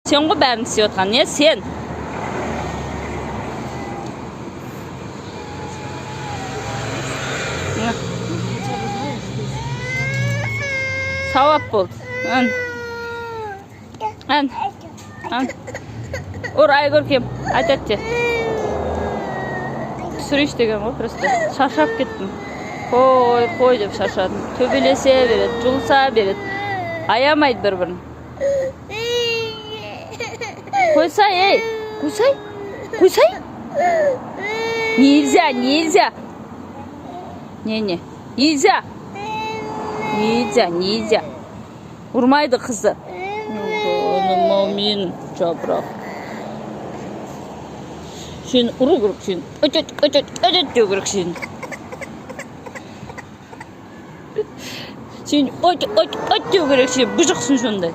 Сен ғой бәрін істеп отқан, не сен? Мына. Хотя бы знаешь, здесь. Сауап болды. Ән. Ән. Ән. Ұр, Айкөркем, айтады де. Түсірейінші деген ғой, просто. Шаршап кеттім. Қой, қой деп шаршадым. Төбелесе береді, жұлыса береді. Аямайды бір-бірін. Қойсай, ей, қойсай, қойсай. Нельзя, нельзя. Не-не, нельзя. Нельзя, нельзя. Ұрмайды қызды. Жаным-ау менің, жапырақ. Сені ұру керек сені. Өтет, өтет, өтет деу керек сені. Сені өт, өт, өт деу керек сені. Бұжықсың сондай.